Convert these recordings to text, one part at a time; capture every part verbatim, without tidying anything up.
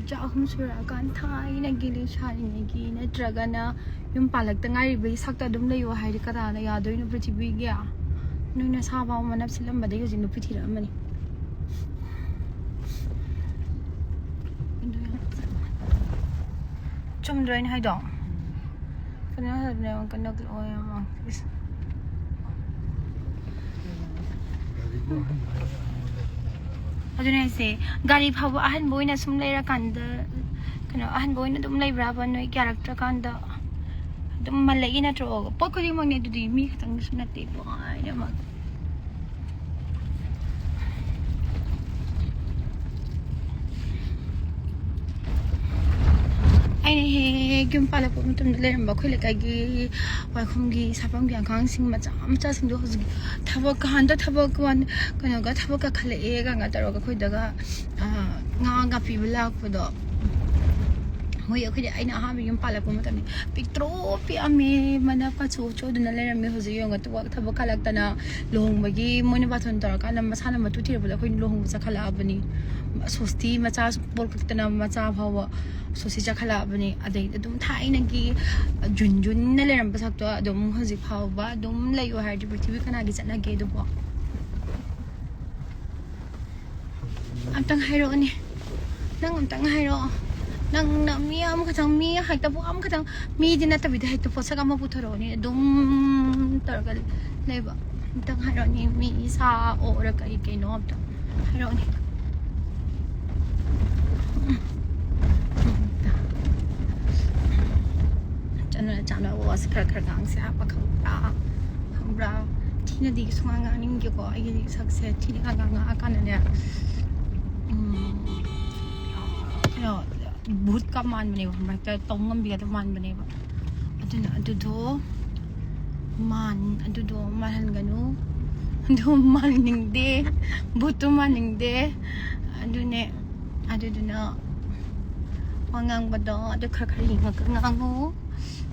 ꯆꯥꯛ ꯑꯍꯨꯝ ꯁꯨꯔꯛꯑꯀꯥꯟ ꯊꯥꯏꯅꯒꯤ ꯂꯩꯁꯥꯔꯤꯉꯩꯒꯤ ꯅꯠꯇ꯭ꯔꯒꯅ ꯌꯨꯝ ꯄꯥꯜꯂꯛꯇ ꯉꯥꯏꯔꯤꯕꯒꯤ ꯁꯛꯇ ꯑꯗꯨꯝ ꯂꯩꯌꯣ ꯍꯥꯏꯗꯤ ꯀꯅꯥꯅ ꯌꯥꯗꯣꯏꯅꯣ ꯄ꯭ꯔꯤꯊꯤꯕꯤꯒꯤ? ꯅꯣꯏ ꯅꯁꯥ ꯐꯥꯎ ꯃꯅꯞ ꯁꯤꯠꯂꯝꯕꯗꯒꯤ ꯍꯧꯖꯤꯛ ꯅꯨꯄꯤ ꯊꯤꯔꯛꯑꯝꯃꯅꯤ꯫ ꯆꯨꯝꯗ꯭ꯔꯣ ꯑꯩꯅ ꯍꯥꯏꯗꯣ? ꯀꯩꯅꯣ ꯍꯥꯏꯕꯅꯦ, ꯀꯩꯅꯣ, ꯑꯗꯨꯅꯦ ꯍꯥꯏꯁꯦ, ꯒꯥꯔꯤ ꯐꯥꯎꯕ ꯑꯍꯟꯕ ꯑꯣꯏꯅ ꯁꯨꯝ ꯂꯩꯔꯀꯥꯟꯗ, ꯀꯩꯅꯣ, ꯑꯍꯟꯕ ꯑꯣꯏꯅ ꯑꯗꯨꯝ ꯂꯩꯕ꯭ꯔꯥꯕ ꯅꯣꯏ ꯀꯌꯥꯔꯛꯇ꯭ꯔꯀꯥꯟꯗ? ꯑꯗꯨꯝ ꯃꯜꯂꯛꯏ ꯅꯠꯇ꯭ꯔꯣ? ꯄꯣꯠ ꯈꯨꯗꯤꯡꯃꯛꯅꯦ ꯑꯗꯨꯗꯤ, ꯃꯤ ꯈꯛꯇꯪꯒꯤꯁꯨ ꯅꯠꯇꯦ, ꯂꯣꯏꯅꯃꯛ꯫ ꯑꯩꯅ ꯍꯦꯛ ꯍꯦꯛ ꯌꯨꯝ ꯄꯥꯜꯂꯛꯄ ꯃꯇꯝꯗ ꯂꯩꯔꯝꯕ ꯑꯩꯈꯣꯏ ꯂꯩꯀꯥꯏꯒꯤ ꯋꯥꯏꯈꯨꯝꯒꯤ ꯁꯥꯐꯝꯒꯤ ꯑꯉꯥꯡꯁꯤꯡ ꯃꯆꯥ ꯃꯆꯥꯁꯤꯡꯗꯣ ꯍꯧꯖꯤꯛ ꯊꯕꯛ, ꯍꯟꯗꯛ ꯊꯕꯛ ꯋꯥꯟ-, ꯀꯩꯅꯣꯒ ꯊꯕꯛ ꯀꯥꯈꯠꯂꯛꯑꯦ ꯀꯥꯏꯅ ꯇꯧꯔꯒ ꯑꯩꯈꯣꯏꯗꯒ, ꯑꯥ, ꯉꯥ ꯉꯥ ꯄꯤꯕ ꯂꯥꯛꯄꯗꯣ꯫ ꯃꯣꯏ ꯑꯩꯈꯣꯏꯗꯤ, ꯑꯩꯅ ꯑꯍꯥꯟꯕ ꯌꯨꯝ ꯄꯥꯜꯂꯛꯄ ꯃꯇꯝꯗ ꯄꯤꯛꯇ꯭ꯔꯨ ꯄꯤꯛꯑꯝꯃꯦ, ꯃꯅꯞ ꯀꯥꯆꯨ ꯀꯥꯆꯨꯗꯨꯅ ꯂꯩꯔꯝꯃꯦ꯫ ꯍꯧꯖꯤꯛ ꯌꯦꯡꯉꯣ, ꯊꯕꯛ, ꯊꯕꯛ ꯀꯥꯂꯛꯇꯅ ꯂꯨꯍꯣꯡꯕꯒꯤ ꯃꯣꯏꯅ ꯕꯥꯇꯣꯟ ꯇꯧꯔꯀꯥꯟꯗ ꯃꯁꯥꯅ ꯃꯇꯨ ꯊꯤꯔꯛꯄꯗ ꯑꯩꯈꯣꯏ ꯂꯨꯍꯣꯡꯕ ꯆꯠꯈꯠꯂꯛꯑꯕꯅꯤ꯫ ꯁꯣꯁꯇꯤ ꯃꯆꯥ ꯄꯣꯛꯂꯛꯇꯅ ꯃꯆꯥ ꯐꯥꯎꯕ ꯁꯣꯁꯇꯤ ꯆꯠꯈꯠꯂꯛꯑꯕꯅꯤ꯫ ꯑꯗꯩ ꯑꯗꯨꯝ ꯊꯥꯏꯅꯒꯤ ꯖꯨꯟ ꯖꯨꯟꯅ ꯂꯩꯔꯝꯕ ꯁꯛꯇꯣ ꯑꯗꯨꯝ ꯍꯧꯖꯤꯛ ꯐꯥꯎꯕ ꯑꯗꯨꯝ ꯂꯩꯌꯨ ꯍꯥꯏꯔꯗꯤ ꯄ꯭ꯔꯤꯊꯤꯕꯤ ꯀꯅꯥꯒꯤ ꯆꯠꯅꯒꯦ ꯑꯗꯨꯕꯣ? ꯑꯝꯇꯪ ꯍꯥꯏꯔꯛꯑꯣꯅꯦ꯫ ꯅꯪ ꯑꯝꯇꯪ ꯍꯥꯏꯔꯛꯑꯣ꯫ ꯅꯪꯅ ꯃꯤ ꯑꯃꯈꯛꯇꯪ, ꯃꯤ ꯍꯦꯛꯇ ꯄꯣ-, ꯑꯃꯈꯛꯇꯪ, ꯃꯤꯗꯤ ꯅꯠꯇꯕꯤꯗ ꯍꯦꯛꯇ ꯄꯣꯠꯁꯛ ꯑꯃ ꯄꯨꯊꯣꯔꯛꯑꯣꯅꯦ꯫ ꯑꯗꯨꯝ ꯇꯧꯔꯒ ꯂꯩꯕ꯫ ꯑꯝꯇꯪ ꯍꯥꯏꯔꯛꯑꯣꯅꯦ꯫ ꯃꯤ ꯁꯥ ꯑꯣꯔ ꯀꯩ ꯀꯩꯅꯣ ꯑꯝꯇ ꯍꯥꯏꯔꯛꯑꯣꯅꯦ꯫ ꯆꯠꯅ ꯆꯥꯅꯕ ꯋꯥꯁꯦ ꯈꯔ ꯈꯔ ꯉꯥꯡꯁꯦ ꯍꯥꯏꯕ, ꯈꯪꯕ꯭ꯔꯥ? ꯈꯪꯕ꯭ꯔꯥ? ꯊꯤꯅꯗꯤ ꯁꯨꯡꯉꯥꯡ ꯉꯥꯡꯅꯤꯡꯗꯦꯀꯣ꯫ ꯑꯩꯒꯤ ꯁꯛꯁꯦ ꯊꯤꯅ ꯉꯥꯡꯉꯛꯑꯀꯥꯟꯗꯅꯦ, ꯎꯝ, ꯀꯩꯅꯣ, ꯚꯨꯠꯀ ꯃꯥꯟꯕꯅꯦꯕ, ꯈꯪꯕ꯭ꯔꯥ? ꯍꯦꯛꯇ ꯇꯧ ꯉꯝꯕꯤꯒꯗꯕ ꯃꯥꯟꯕꯅꯦꯕ꯫ ꯑꯗꯨꯅ ꯑꯗꯨꯗꯣ ꯃꯥꯟ-, ꯑꯗꯨꯗꯣ ꯃꯥꯜꯍꯟꯒꯅꯨ꯫ ꯑꯗꯨ ꯃꯥꯟꯅꯤꯡꯗꯦ, ꯚꯨꯠꯇꯨ ꯃꯥꯟꯅꯤꯡꯗꯦ꯫ ꯑꯗꯨꯅꯦ, ꯑꯗꯨꯗꯨꯅ ꯋꯥ ꯉꯥꯡꯕꯗꯣ ꯑꯗꯨ ꯈꯔ ꯈꯔ ꯌꯦꯡꯉꯒ ꯉꯥꯡꯉꯨ꯫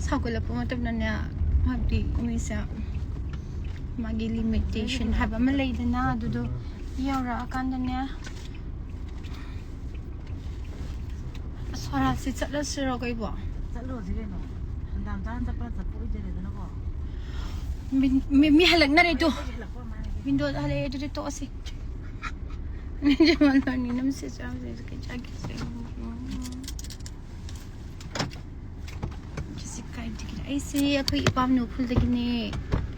ꯁꯥꯎꯒꯠꯂꯛꯄ ꯃꯇꯝꯗꯅꯦ, ꯍꯥꯏꯕꯗꯤ ꯃꯤꯁꯦ ꯃꯥꯒꯤ ꯂꯤꯃꯤꯇꯦꯁꯟ ꯍꯥꯏꯕ ꯑꯃ ꯂꯩꯗꯅ, ꯑꯗꯨꯗꯣ ꯌꯧꯔꯛꯑꯀꯥꯟꯗꯅꯦ, ꯐꯔꯥꯁꯤ ꯆꯠꯂꯁꯤꯔꯣ ꯀꯩꯕꯣ? ꯆꯠꯂꯨꯔꯁꯤ ꯀꯩꯅꯣ꯫ ꯍꯟꯗꯥꯝ ꯆꯥꯅ ꯆꯠꯄ ꯆꯠꯄ ꯑꯣꯏꯗꯣꯏꯔꯦꯗꯅꯀꯣ꯫ ꯃꯤ, ꯃꯤ, ꯃꯤ ꯍꯜꯂꯛꯅꯔꯦ ꯇꯨ꯫ ꯍꯜꯂꯛꯄ ꯑꯃ ꯍꯥꯏꯔꯒꯦ꯫ ꯋꯤꯟꯗꯣꯗ ꯍꯜꯂꯛꯑꯦ, ꯑꯗꯨꯗꯤ ꯇꯣꯛꯑꯁꯤ꯫ ꯅꯪꯁꯦ ꯃꯇꯝꯅꯤ, ꯅꯪꯁꯦ ꯆꯥꯕꯁꯦ ꯀꯩ ꯆꯥꯒꯦꯁꯦ? ꯀꯩꯁꯨ ꯀꯥꯏꯗꯦ꯫ ꯑꯩꯁꯦ ꯑꯩꯈꯣꯏ ꯏꯄꯥꯝꯅꯨ ꯎꯈ꯭ꯔꯨꯜꯗꯒꯤꯅꯦ꯫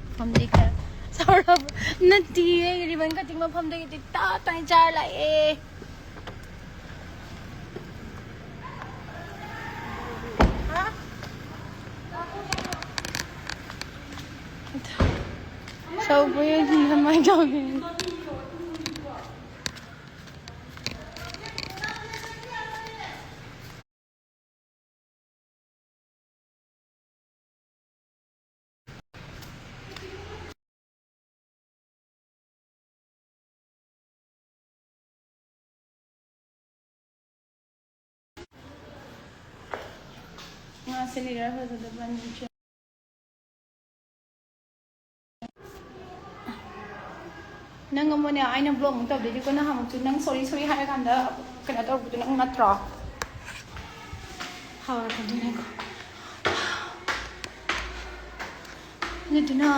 ꯃꯐꯝꯗꯒꯤ ꯈꯔ ꯁꯥꯎꯔꯕ ꯅꯠꯇꯤꯌꯦ, ꯔꯤꯕꯟ ꯀꯠꯇꯤꯡ ꯃꯐꯝꯗꯒꯤꯗꯤ ꯇꯥ ꯇꯥꯏ ꯆꯥꯔ ꯂꯥꯛꯑꯦ꯫ ꯁꯧꯒ꯭ꯔꯤ ꯀꯃꯥꯏꯅ ꯇꯧꯒꯦ? ꯉꯥꯁꯦ ꯂꯤꯔ ꯐꯖꯗꯕꯅꯤ꯫ ꯅꯪ ꯑꯃꯨꯛꯅꯦ, ꯑꯩꯅ ꯕ꯭ꯂꯣꯛ ꯑꯃꯨꯛ ꯇꯧꯗꯣꯏꯗꯤꯀꯣ, ꯅꯪ ꯑꯃꯨꯛꯁꯨ ꯅꯪ ꯁꯣꯔꯤ ꯁꯣꯔꯤ ꯍꯥꯏꯔ ꯀꯥꯟꯗ ꯀꯩꯅꯣ ꯇꯧꯔꯛꯄꯗꯣ ꯅꯪ ꯅꯠꯇ꯭ꯔꯣ? ꯍꯧꯔꯛꯀꯗꯣꯏꯅꯦꯀꯣ꯫ ꯑꯗꯨꯗꯨꯅ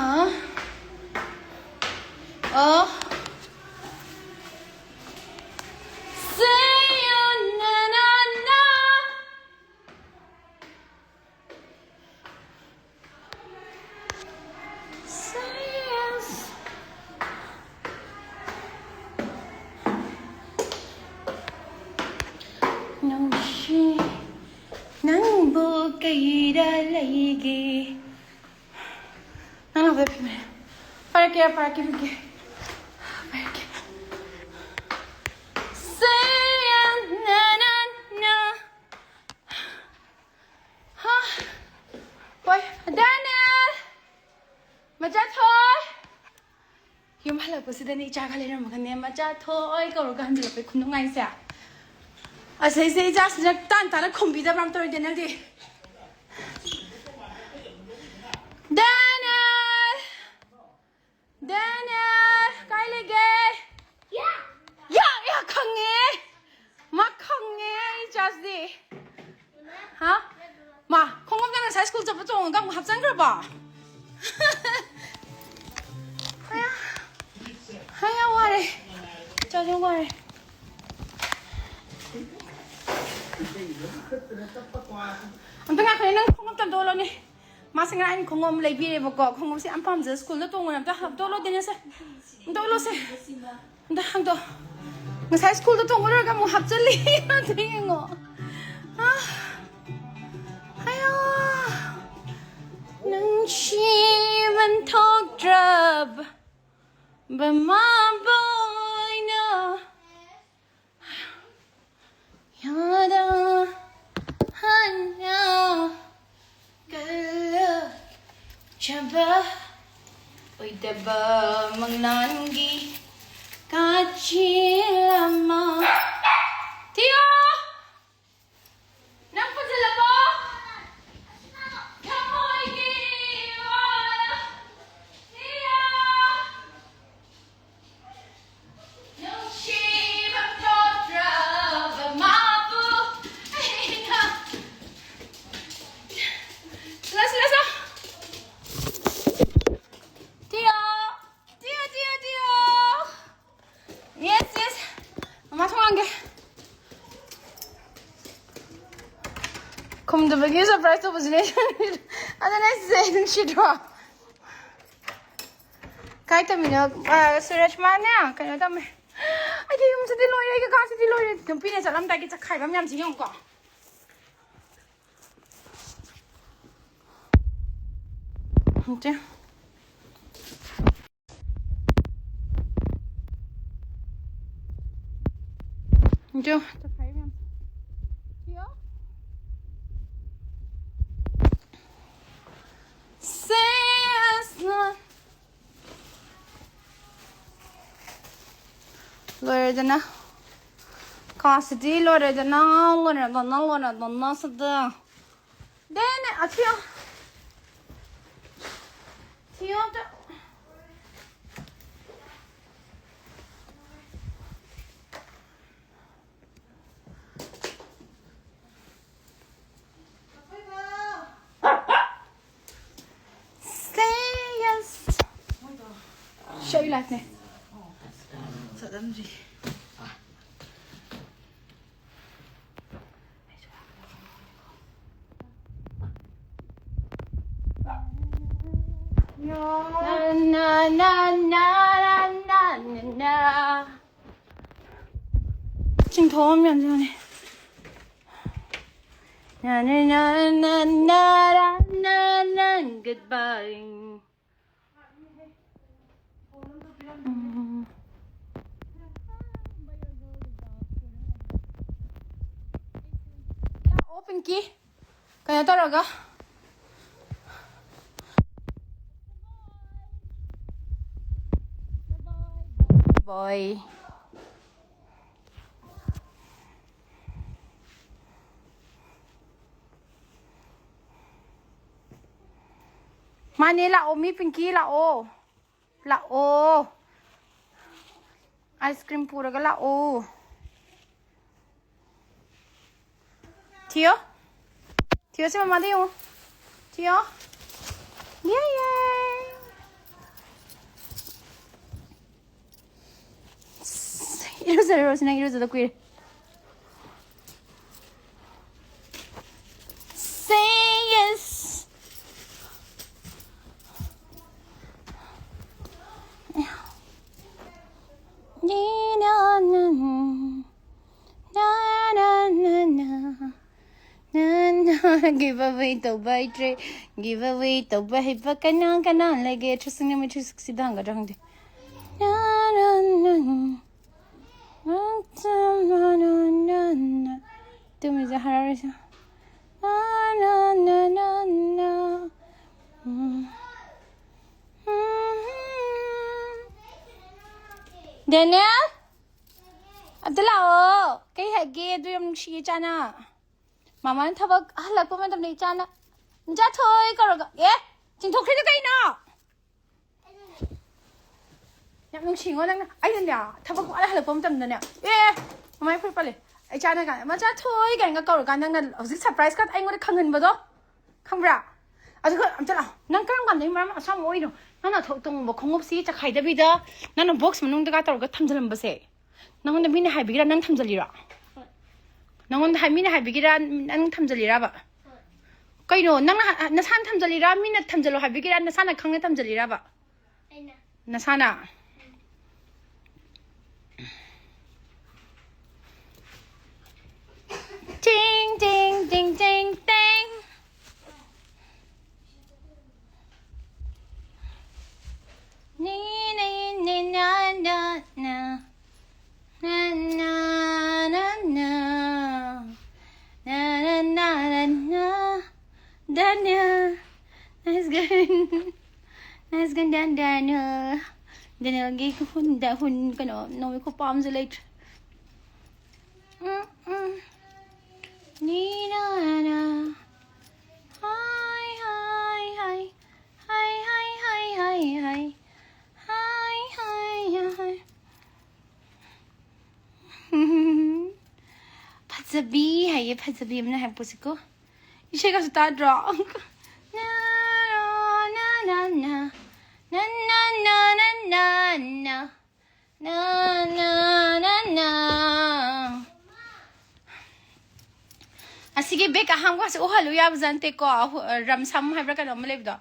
ꯑꯣ, say na na na. Say yes. ꯅꯨꯡꯁꯤ ꯅꯪꯕꯨ ꯀꯩꯗ ꯂꯩꯒꯦ? ꯅꯪ ꯂꯧꯕꯗ ꯐꯤꯃꯔꯦ꯫ ꯄꯥꯏꯔꯛꯀꯦ, ꯄꯥꯏꯔꯛꯀꯦ, ꯄꯥꯏꯔꯛꯀꯦ꯫ ꯄꯥꯏꯔꯛꯀꯦ꯫ Say na na na. ꯍꯥ꯫ ꯍꯣꯏ, ꯗꯦꯅꯦꯜ! ꯃꯆꯥ ꯊꯣꯏ! ꯌꯨꯝ ꯍꯜꯂꯛꯄꯁꯤꯗꯅꯦ ꯏꯆꯥꯒ ꯂꯩꯔꯝꯃꯒꯅꯦ, "ꯃꯆꯥ ꯊꯣꯏ" ꯀꯧꯔꯒ ꯍꯟꯖꯤꯜꯂꯛꯄꯩ ꯈꯨꯅꯨꯡꯉꯥꯏꯁꯦ꯫ ꯑꯁꯩꯁꯦ ꯏꯆꯥꯁꯤꯅ ꯇꯥꯟ ꯇꯥꯅ ꯈꯨꯝꯕꯤꯗꯕ꯭ꯔꯥ ꯑꯝꯇ ꯑꯣꯏꯗꯦ ꯅꯪꯗꯤ꯫ ꯗꯦꯅꯦꯜ! ꯗꯦꯅꯦꯜ! ꯀꯥꯏ ꯂꯩꯒꯦ? ꯌꯥ! ꯌꯥ! ꯈꯪꯉꯦ! ꯃꯥ ꯈꯪꯉꯦ, ꯑꯩ ꯏꯆꯥꯁꯤꯗꯤ꯫ ꯆꯠꯄ ꯇꯣꯡꯉꯒ ꯑꯃꯨꯛ ꯍꯥꯞꯆꯤꯟꯈ꯭ꯔꯕꯣ? ꯍꯌꯥ, ꯍꯌꯥ, ꯋꯥꯔꯦ꯫ ꯆꯥꯖ ꯋꯥꯔꯦ꯫ ꯑꯝꯇ ꯉꯥꯏꯈꯣꯅꯦ, ꯅꯪ ꯈꯣꯡꯎꯞꯇ ꯑꯝꯇ ꯑꯣꯜꯂꯣꯅꯦ꯫ ꯃꯥꯁꯦ ꯉꯔꯥꯡ ꯑꯩꯅ ꯈꯣꯡꯎꯞ ꯑꯃ ꯂꯩꯕꯤꯔꯦꯕꯀꯣ꯫ ꯈꯣꯡꯎꯞꯁꯦ ꯌꯥꯝ ꯄꯥꯝꯖ ꯁ꯭ꯀꯨꯜꯗ ꯇꯣꯡꯕ꯫ ꯑꯝꯇ ꯍꯥꯞꯇꯣꯛꯂꯣ ꯗꯦꯅꯤꯁꯁꯦ꯫ ꯑꯝꯇ ꯑꯣꯜꯂꯣꯁꯦ꯫ ꯑꯝꯇ ꯍꯥꯡꯗꯣꯛ꯫ ꯉꯁꯥꯏ ꯁ꯭ꯀꯨꯜꯗ ꯇꯣꯡꯕ ꯂꯣꯏꯔꯒ ꯑꯃꯨꯛ ꯍꯥꯞꯆꯤꯜꯂꯤ꯫ ꯑꯗꯨ ꯌꯦꯡꯉꯣ꯫ ꯑꯥ꯫ ꯑꯌꯥ꯫ ꯅꯨꯡꯁꯤꯕꯟ ꯊꯣꯛꯇ꯭ꯔꯕ ꯃꯃꯥꯕꯣꯏꯅ ꯌꯥꯗ ꯍꯟꯅ ꯀꯜꯂꯨ ꯆꯕ ꯑꯣꯏꯗꯕ ꯃꯪꯂꯥꯟꯒꯤ ꯀꯥꯆꯤꯜ ꯑꯃ꯫ ꯊꯤꯌꯣ! ꯅꯪ ꯄꯨꯁꯤꯜꯂꯕꯣ? ꯊꯃꯣꯏꯒꯤ ꯋꯥ ꯊꯤꯌꯣ! ꯅꯨꯡꯁꯤꯕ ꯇꯣꯠꯇ꯭ꯔꯕ ꯃꯥꯕꯨ ꯑꯩꯅ ꯁꯤꯂꯥ, ꯁꯤꯂꯥ, ꯁꯤꯂꯥ꯫ ꯇꯤꯌꯣ, ꯇꯤꯌꯣ, ꯇꯤꯌꯣ, ꯇꯤꯌꯣ꯫ Yes, yes. ꯃꯃꯥ ꯊꯣꯡ ꯍꯥꯡꯒꯦ꯫ ꯈꯨꯝꯗꯕꯒꯤ surprise ꯇꯧꯕꯁꯤꯅꯦ꯫ ꯑꯗꯨꯅꯦ ꯁꯤꯁꯦ ꯅꯨꯡꯁꯤꯗ꯭ꯔꯣ? ꯀꯥꯏ ꯇꯝꯃꯤꯅꯣ? ꯑ, ꯁꯨꯔꯖꯃꯥꯅꯦ ꯀꯩꯅꯣ ꯇꯝꯃꯦ꯫ ꯑꯩꯒꯤ ꯌꯨꯝꯁꯤꯗꯤ ꯂꯣꯏꯔꯦ, ꯑꯩꯒꯤ ꯀꯥꯁꯤꯗꯤ ꯂꯣꯏꯔꯦ꯫ ꯅꯨꯄꯤꯅ ꯆꯠꯂꯝꯗꯥꯏꯒꯤ ꯆꯈꯥꯏꯕ ꯃꯌꯥꯝꯁꯤ ꯌꯦꯡꯉꯨꯀꯣ꯫ ꯅꯠꯇꯦ꯫ ꯅꯠꯇꯦ, ꯆꯈꯥꯏꯕ ꯃꯌꯥꯝ꯫ ꯁꯤꯌꯣ꯫ ꯁꯦꯁꯅ꯫ ꯂꯣꯏꯔꯦꯗꯅ꯫ ꯀꯥꯁꯤꯗꯤ ꯂꯣꯏꯔꯦꯗꯅ, ꯂꯣꯏꯔꯦꯗꯅ, ꯂꯣꯏꯔꯦꯗꯅ ꯁꯤꯗ꯫ ꯗꯦꯅꯦ, ꯑꯁꯤꯌꯣ꯫ ꯁꯤꯌꯣ ꯑꯝꯇ꯫ ꯁꯤ ꯑꯩ ꯂꯥꯏꯐꯅꯦ꯫ ꯆꯠꯂꯝꯗ꯭ꯔꯤ꯫ ꯆꯤꯡꯊꯣꯛꯑꯝ ꯌꯥꯝ ꯌꯥꯅꯤ꯫ Na, na, na, na, na, na, na, na, goodbye. ꯎꯝ꯫ ꯂꯥꯛꯑꯣ, ꯄꯤꯡꯀꯤ꯫ ꯀꯩꯅꯣ ꯇꯧꯔꯒ꯫ Bye. ꯃꯥꯅꯦ, ꯂꯥꯛꯑꯣ ꯃꯤ, ꯄꯤꯡꯀꯤ, ꯂꯥꯛꯑꯣ꯫ ꯂꯥꯛꯑꯣ꯫ Ice cream ꯄꯨꯔꯒ ꯂꯥꯛꯑꯣ꯫ ꯊꯤꯌꯣ꯫ ꯊꯤꯌꯣ, ꯁꯤ ꯃꯃꯥꯗ ꯌꯦꯡꯉꯣ꯫ ꯊꯤꯌꯣ꯫ ꯌꯦ, ꯌꯦ꯫ ꯏꯔꯨꯖꯔꯨꯔꯣ, ꯁꯤ ꯅꯪ ꯏꯔꯨꯖꯗ ꯀꯨꯏꯔꯦ꯫ Say yes. Na, na, na, na. Na, na, na, na. Na, na, give away ꯇꯧꯕ ꯍꯩꯇ꯭ꯔꯦ꯫ Give away ꯇꯧꯕ ꯍꯩꯕ ꯀꯅꯥ ꯀꯅꯥ ꯂꯩꯒꯦ? Three sixty number three sixty ꯗ ꯍꯪꯒꯗ꯭ꯔꯥ ꯈꯪꯗꯦ꯫ Na, na, na, na. Na, na, na, na. ꯇꯨꯝꯃꯤꯁꯦ ꯍꯔꯥꯎꯔꯤꯁꯦ꯫ Na, na, na, na, na. ꯎꯝ꯫ Denel, ꯑꯝꯇ ꯂꯥꯛꯑꯣ꯫ ꯀꯩ ꯍꯥꯏꯒꯦ? ꯑꯗꯨ ꯌꯥꯝ ꯅꯨꯡꯁꯤꯌꯦ ꯏꯆꯥꯅ꯫ ꯃꯃꯥꯅ ꯊꯕꯛ ꯍꯜꯂꯛꯄ ꯃꯇꯝꯗ ꯏꯆꯥꯅ, "ꯏꯆꯥ ꯊꯣꯏ" ꯀꯧꯔꯒ, "ꯑꯦ, ꯆꯤꯡꯊꯣꯛꯈ꯭ꯔꯤꯗꯣ ꯀꯩꯅꯣ?" ꯌꯥꯝ ꯅꯨꯡꯁꯤꯉꯣ ꯅꯪꯅ꯫ ꯑꯩꯅꯅꯦ, ꯊꯕꯛ ꯋꯥꯅ ꯍꯜꯂꯛꯄ ꯃꯇꯝꯗꯅꯦ, "ꯑꯦ, ꯃꯃꯥꯏ ꯐꯨꯔꯤꯠ ꯄꯜꯂꯦ"꯫ ꯏꯆꯥꯅ ꯀꯥꯏꯅ, "ꯃꯆꯥ ꯊꯣꯏ" ꯀꯥꯏꯅꯒ ꯀꯧꯔꯀꯥꯟꯗ ꯅꯪꯅ ꯍꯧꯖꯤꯛ surprise ꯀꯥ ꯑꯩꯉꯣꯟꯗ ꯈꯪꯍꯟꯕꯗꯣ꯫ ꯈꯪꯕ꯭ꯔꯥ? ꯑꯗꯨꯒ ꯑꯝꯇ ꯂꯥꯛꯑꯣ꯫ ꯅꯪ ꯀꯔꯝ ꯀꯥꯟꯗꯒꯤ ꯃꯔꯝ ꯑꯁꯥꯡꯕ ꯑꯣꯏꯔꯤꯅꯣ? ꯅꯪꯅ ꯊꯣꯛ ꯇꯣꯡꯕ ꯈꯣꯡꯎꯞꯁꯤ ꯆꯈꯥꯏꯗꯕꯤꯗ ꯅꯪꯅ ꯕꯣꯛꯁ ꯃꯅꯨꯡꯗꯒ ꯇꯧꯔꯒ ꯊꯝꯖꯤꯜꯂꯝꯕꯁꯦ, ꯅꯪꯉꯣꯟꯗ ꯃꯤꯅ ꯍꯥꯏꯕꯤꯒꯤꯔꯥ, ꯅꯪ ꯊꯝꯖꯤꯜꯂꯤꯔꯣ? ꯅꯪꯉꯣꯟꯗ ꯍꯥꯏ- ꯃꯤꯅ ꯍꯥꯏꯕꯤꯒꯤꯔꯥ, ꯅꯪ ꯊꯝꯖꯤꯜꯂꯤꯔꯕ? ꯀꯩꯅꯣ, ꯅꯪꯅ ꯍ- ꯅꯁꯥꯅ ꯊꯝꯖꯤꯜꯂꯤꯔꯥ, ꯃꯤꯅ ꯊꯝꯖꯤꯜꯂꯣ ꯍꯥꯏꯕꯤꯒꯤꯔꯥ, ꯅꯁꯥꯅ ꯈꯪꯅ ꯊꯝꯖꯤꯜꯂꯤꯔꯕ? ꯑꯩꯅ꯫ ꯅꯁꯥꯅ? ꯆꯤꯡ, ꯆꯤꯡ, ꯆꯤꯡ, ꯆꯤꯡ, ꯇꯦꯡ꯫ ꯅꯤ, ꯅꯤ, ꯅꯤ, ꯅ, ꯅ, ꯅ꯫ ꯅ, ꯅ, ꯅ, ꯅ꯫ ꯅ, ꯅ, ꯅ, ꯅ, ꯅ꯫ ꯗꯅ꯫ Nice gun. Nice gun, Dan, Daniel. ꯗꯦꯅꯦꯜꯒꯤ ꯍꯨꯟꯗ, ꯍꯨꯟ, ꯀꯩꯅꯣ, ꯅꯣꯡꯃꯩ ꯈꯨꯄꯥꯝꯁꯨ ꯂꯩꯇ꯭ꯔꯦ꯫ ꯎꯝ, ꯎꯝ꯫ ꯅꯤ, ꯅ, ꯅ꯫ ꯍꯥꯏ, ꯍꯥꯏ, ꯍꯥꯏ꯫ ꯍꯥꯏ, ꯍꯥꯏ, ꯍꯥꯏ, ꯍꯥꯏ, ꯍꯥꯏ꯫ ꯍꯥꯏ, ꯍꯥꯏ, ꯍꯥꯏ꯫ ꯐꯖꯕꯤ ꯍꯥꯏꯌꯦ, ꯐꯖꯕꯤ ꯑꯃꯅ ꯍꯥꯏꯔꯛꯄꯁꯤꯀꯣ꯫ ꯏꯁꯩꯒꯁꯨ ꯇꯥꯗ꯭ꯔꯣ? ꯅ, ꯅ, ꯅ, ꯅ, ꯅ꯫ ꯅ, ꯅ, ꯅ, ꯅ, ꯅ, ꯅ꯫ ꯅ, ꯅ, ꯅ, ꯅ꯫ ꯑꯁꯤꯒꯤ ꯕꯦꯛ ꯑꯍꯥꯡꯕꯁꯦ ꯎꯍꯜꯂꯨ ꯌꯥꯕꯖꯥꯠ ꯅꯠꯇꯦꯀꯣ꯫ ꯑꯍꯨ-, ꯔꯝꯁꯝ ꯍꯥꯏꯕ꯭ꯔꯥ ꯀꯩꯅꯣꯝꯃ ꯂꯩꯕꯗꯣ꯫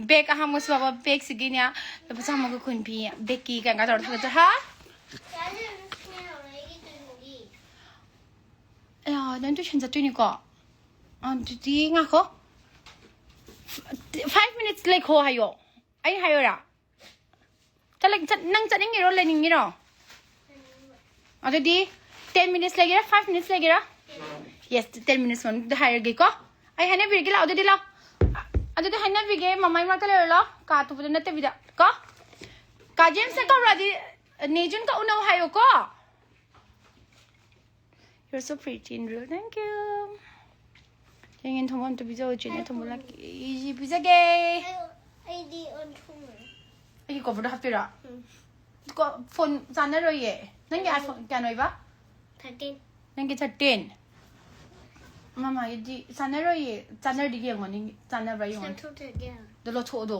ꯕꯦꯛ ꯑꯍꯥꯡꯕꯁꯨ ꯌꯥꯎꯕ, ꯕꯦꯛꯁꯤꯒꯤꯅꯦ ꯂꯨꯄꯥ ꯆꯥꯝꯃꯒ ꯀꯨꯟ ꯄꯤ꯫ ꯕꯦꯛꯀꯤ ꯀꯩꯅꯣ ꯇꯧꯔ ꯊꯥꯒꯠꯆ-, ꯍꯥ? ꯑꯌꯥ, ꯅꯪ ꯇꯨꯏꯁꯟ ꯆꯠꯇꯣꯏꯅꯤꯀꯣ? ꯑꯗꯨꯗꯤ ꯉꯥꯏꯈꯣ꯫ Five minutes ꯂꯩꯈꯣ ꯍꯥꯏꯌꯣ꯫ ꯑꯩ ꯍꯥꯏꯌꯣꯔꯥ? ꯆꯠꯂ-, ꯆꯠ-, ꯅꯪ ꯆꯠꯅꯤꯡꯉꯤꯔꯣ, ꯂꯩꯅꯤꯡꯉꯤꯔꯣ? ꯑꯗꯨꯗꯤ ten minutes ꯂꯩꯒꯦꯔꯥ, five minutes ꯂꯩꯒꯦꯔꯥ? Yes, ten minutes ꯃꯅꯨꯡꯗ ꯍꯥꯏꯔꯒꯦꯀꯣ꯫ ꯑꯩ ꯍꯥꯏꯅꯕꯤꯔꯒꯦ, ꯂꯥꯛꯑꯣ, ꯑꯗꯨꯗꯤ ꯂꯥꯛꯑꯣ꯫ ꯑ-, ꯑꯗꯨꯗꯤ ꯍꯥꯏꯅꯕꯤꯒꯦ, ꯃꯃꯥꯏ ꯃꯅꯥꯛꯇ ꯂꯩꯔꯣ, ꯂꯥꯛꯑꯣ꯫ ꯀꯥ ꯑꯇꯣꯞꯄꯗ ꯅꯠꯇꯕꯤꯗ ꯀꯣ꯫ ꯀꯥ ꯖꯦꯝꯁꯅ ꯀꯧꯔꯛꯑꯗꯤ, ꯅꯦ ꯖꯨꯟ ꯀꯧꯅꯧ ꯍꯥꯏꯌꯣꯀꯣ꯫ You're so pretty in real. Thank you. ꯌꯦꯡꯉꯦꯟ ꯊꯣꯡꯕ ꯑꯝꯇ ꯄꯤꯖꯧ, ꯆꯦꯅ ꯊꯣꯡꯕ ꯂꯥꯛꯀꯦ꯫ ꯑꯩꯁꯤ ꯄꯤꯖꯒꯦ꯫ ꯑꯩꯗꯤ ꯑꯣꯟꯊꯣꯛꯅ꯫ ꯑꯩꯒꯤ coverꯗꯣ ꯍꯥꯞꯄꯤꯔꯣ? ꯎꯝ꯫ ꯀꯣ-, phone ꯆꯥꯟꯅꯔꯣꯏꯌꯦ꯫ ꯅꯪꯒꯤ ꯎꯝ꯫ iPhone ꯀꯌꯥꯅꯣ ꯏꯕ? Thirteen꯫ ꯅꯪꯒꯤ thirteen? ꯃꯃꯥꯒꯤꯗꯤ ꯆꯥꯟꯅꯔꯣꯏꯌꯦ꯫ ꯆꯥꯟꯅꯔꯗꯤ ꯌꯦꯡꯉꯣ, ꯅꯪꯒꯤ ꯆꯥꯟꯅꯕ꯭ꯔꯥ ꯌꯦꯡꯉꯣ꯫ ꯂꯧꯊꯣꯛꯇ꯭ꯔꯗꯤ ꯌꯥꯔꯣꯏ꯫ ꯑꯗꯣ ꯂꯧꯊꯣꯛꯑꯣꯗꯣ꯫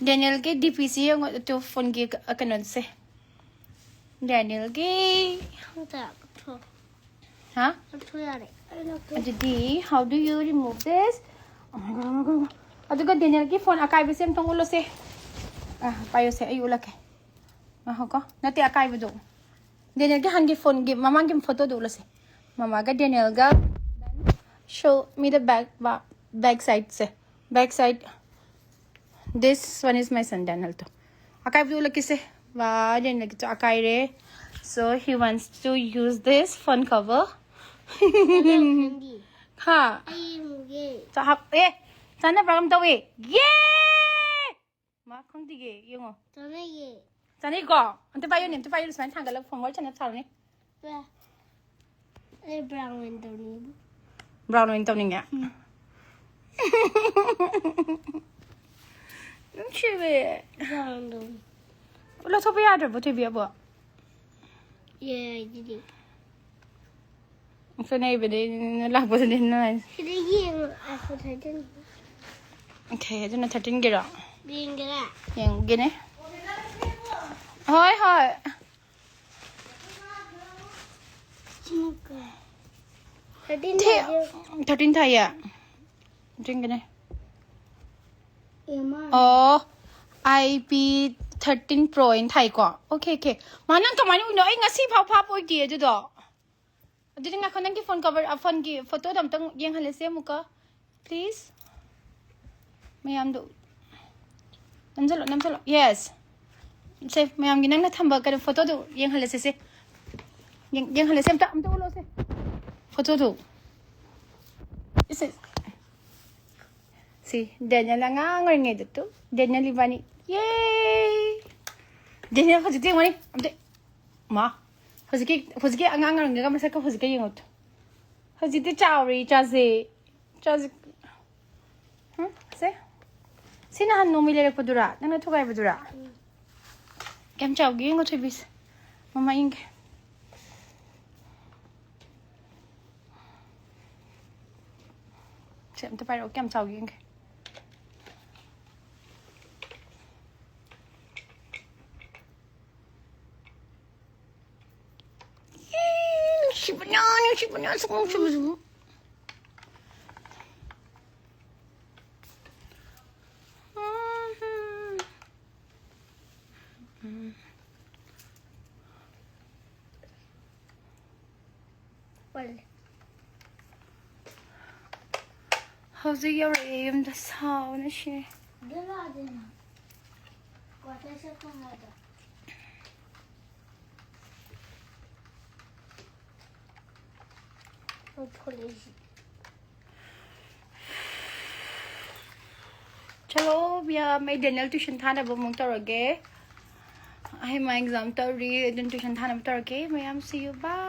ꯗꯦꯅꯤꯌꯦꯜꯒꯤ ꯗꯤ ꯄꯤꯁꯤ ꯌꯦꯡꯉꯣ, ꯑꯗꯨ ꯐꯣꯟꯒꯤ ꯀꯩꯅꯣꯁꯦ꯫ ꯗꯦꯅꯤꯌꯦꯜꯒꯤ꯫ ꯍꯥ? ꯑꯗꯨꯗꯤ, how do you remove this? Oh my God, oh my God, oh my God. ꯑꯗꯨꯒ ꯗꯦꯅꯤꯌꯦꯜꯒꯤ ꯐꯣꯟ ꯑꯀꯥꯏꯕꯁꯦ ꯑꯝꯇꯪ ꯎꯠꯂꯣꯁꯦ꯫ ꯑ, ꯄꯥꯏꯌꯣꯁꯦ, ꯑꯩ ꯎꯠꯂꯛꯀꯦ꯫ ꯉꯥꯏꯈꯣꯀꯣ꯫ ꯅꯠꯇꯦ, ꯑꯀꯥꯏꯕꯗꯣ꯫ ꯗꯦꯅꯤꯌꯦꯜꯒꯤ ꯍꯥꯟꯒꯤ ꯐꯣꯟꯒꯤ ꯃꯃꯥꯡꯒꯤ ꯐꯣꯇꯣꯗꯣ ꯎꯠꯂꯁꯦ꯫ ꯃꯃꯥꯒ ꯗꯦꯅꯤꯌꯦꯜꯒ꯫ Show me the back, back sideꯁꯦ꯫ Back side. This one is my son, Daniel ꯇꯣ꯫ ꯑꯀꯥꯏꯕꯗꯣ ꯎꯠꯂꯛꯀꯦꯁꯦ꯫ ꯋꯥ, ꯗꯦꯅꯤꯌꯦꯜꯒꯤꯁꯨ ꯑꯀꯥꯏꯔꯦ꯫ So he wants to use this phone cover. ꯍꯥ? ꯑꯩ ꯌꯦꯡꯒꯦ꯫ ꯆꯥ-, ꯍꯥꯞ-, ꯑꯦ, ꯆꯥꯅꯕ꯭ꯔꯥ ꯀꯝ ꯇꯧꯋꯦ? ꯌꯦ! ꯃꯥ ꯈꯪꯗꯤꯌꯦ, ꯌꯦꯡꯉꯣ꯫ ꯆꯥꯅꯩꯌꯦ꯫ ꯆꯥꯅꯩꯀꯣ? ꯑꯝꯇ ꯄꯥꯏꯌꯨꯅꯦ, ꯑꯝꯇ ꯄꯥꯏꯌꯨꯅꯦ, ꯁꯨꯃꯥꯏꯅ ꯊꯥꯡꯒꯠꯂꯒ ꯐꯣꯟ ꯋꯥꯔꯤ ꯁꯥꯟꯅ ꯁꯥꯔꯨꯅꯦ꯫ ꯕ꯭ꯔꯥ-, ꯑꯩ brown ꯑꯣꯏꯅ ꯇꯧꯅꯤꯡꯉꯤ꯫ Brown ꯑꯣꯏꯅ ꯇꯧꯅꯤꯡꯉꯦ? ꯎꯝ꯫ ꯅꯨꯡꯁꯤꯕꯤ꯫ Brown ꯇꯧꯅꯤꯡꯉꯤ꯫ ꯂꯧꯊꯣꯛꯄ ꯌꯥꯗ꯭ꯔꯕꯣ, ꯊꯣꯏꯕꯤ ꯑꯕꯣ? ꯌꯥꯏꯗꯨꯗꯤ꯫ ꯁꯅꯩꯕꯗꯤ ꯂꯥꯛꯄꯗꯗꯤ ꯅꯨꯡꯉꯥꯏ꯫ ꯁꯤꯗ ꯌꯦꯡꯉꯣ, iPhone thirteen꯫ Okay, ꯑꯗꯨꯅ thirteenꯒꯤꯔꯣ? ꯌꯦꯡꯒꯦꯔꯥ? ꯌꯦꯡꯒꯦꯅꯦ꯫ ꯍꯣꯏ, ꯍꯣꯏ꯫ ꯁꯤꯃꯨꯛꯀ꯫ Thirteen ꯊꯦ-, ꯊꯥꯏꯌꯦ꯫ Thirteen ꯊꯥꯏꯌꯦ? ꯌꯦꯡꯒꯦꯅꯦ꯫ ꯑꯦꯃꯥ꯫ ꯑꯣ, I P thirteen Pro ꯍꯥꯏꯅ ꯊꯥꯏꯀꯣ? Okay, okay. ꯃꯥ, ꯅꯪ ꯀꯃꯥꯏꯅ ꯎꯏꯅꯣ? ꯑꯩ ꯉꯁꯤ ꯐꯥꯎ ꯐꯥꯞ ꯑꯣꯏꯗꯦ ꯑꯗꯨꯗꯣ꯫ ꯑꯗꯨꯗꯤ ꯉꯥꯏꯈꯣ, ꯅꯪꯒꯤ ꯐꯣꯟ cover, ꯑ, ꯐꯣꯟꯒꯤ ꯐꯣꯇꯣꯗꯣ ꯑꯝꯇꯪ ꯌꯦꯡꯍꯜꯂꯁꯦ ꯑꯃꯨꯛꯀ, please꯫ ꯃꯌꯥꯝꯗꯣ ꯅꯝꯁꯜꯂꯣ, ꯅꯝꯁꯜꯂꯣ꯫ Yes꯫ ꯁꯦ, ꯃꯌꯥꯝꯒꯤ ꯅꯪꯅ ꯊꯝꯕ ꯀꯩꯅꯣ ꯐꯣꯇꯣꯗꯣ ꯌꯦꯡꯍꯜꯂꯁꯦ ꯁꯦ꯫ ꯌꯦꯡ-, ꯌꯦꯡꯍꯜꯂꯁꯦ, ꯑꯝꯇ, ꯑꯝꯇ ꯎꯠꯂꯣꯁꯦ꯫ ꯐꯣꯇꯣꯗꯣ꯫ ꯏꯁꯦ꯫ ꯁꯤ, ꯗꯦꯅꯤꯌꯦꯜ ꯑꯉꯥꯡ ꯑꯣꯏꯔꯤꯉꯩꯗ ꯇꯨ, ꯗꯦꯅꯤꯌꯦꯜ ꯏꯕꯥꯅꯤ꯫ ꯌꯦ! ꯗꯦꯅꯤꯌꯦꯜ ꯍꯧꯖꯤꯛꯇꯤ ꯌꯦꯡꯉꯨꯅꯦ꯫ ꯑꯝꯇ, ꯃꯥ, ꯍꯧꯖꯤꯛꯀꯤ, ꯍꯧꯖꯤꯛꯀꯤ ꯑꯉꯥꯡ ꯑꯣꯏꯔꯤꯉꯩꯒ ꯃꯁꯛꯀ ꯍꯧꯖꯤꯛꯀ ꯌꯦꯡꯉꯨ ꯇꯨ꯫ ꯍꯧꯖꯤꯛꯇꯤ ꯆꯥꯎꯔꯦ ꯏꯆꯥꯁꯦ꯫ ꯏꯆꯥꯁꯦ꯫ ꯍꯨꯝ? ꯁꯦ꯫ ꯁꯤ ꯅꯍꯥꯟ ꯅꯣꯡꯃꯩ ꯂꯩꯔꯛꯄꯗꯨꯔꯥ? ꯅꯪꯅ ꯊꯨꯒꯥꯏꯕꯗꯨꯔꯥ? ꯎꯝ꯫ ꯀꯌꯥꯝ ꯆꯥꯎꯒꯦ ꯌꯦꯡꯉꯣ, ꯊꯣꯏꯕꯤꯁꯦ꯫ ꯃꯃꯥ ꯌꯦꯡꯒꯦ꯫ ꯁꯦ, ꯑꯝꯇ ꯄꯥꯏꯔꯛꯑꯣ, ꯀꯌꯥꯝ ꯆꯥꯎꯒꯦ ꯌꯦꯡꯒꯦ꯫ ꯌꯥꯝ ꯅꯨꯡꯁꯤꯕꯅꯦ, ꯑꯁꯨꯛ ꯅꯨꯡꯁꯤꯕꯁꯤꯕꯨ꯫ ꯍꯧꯖꯤꯛ ꯌꯧꯔꯛꯑꯦ ꯌꯨꯝꯗ, ꯁꯥꯕꯅ ꯁꯤꯔꯦ꯫ ꯆꯂꯣ ꯃꯌꯥꯝ, ꯑꯩ ꯗꯦꯅꯦꯜ ꯇ꯭ꯌꯨꯁꯟ ꯊꯥꯅꯕ ꯑꯃꯨꯛ ꯇꯧꯔꯒꯦ꯫ ꯑꯩ ꯃꯥ ꯑꯦꯛꯖꯥꯝ ꯇꯧꯔꯤ, ꯑꯗꯨꯅ ꯇ꯭ꯌꯨꯁꯟ ꯊꯥꯅꯕ ꯇꯧꯔꯒꯦ ꯃꯌꯥꯝ꯫ See you, bye꯫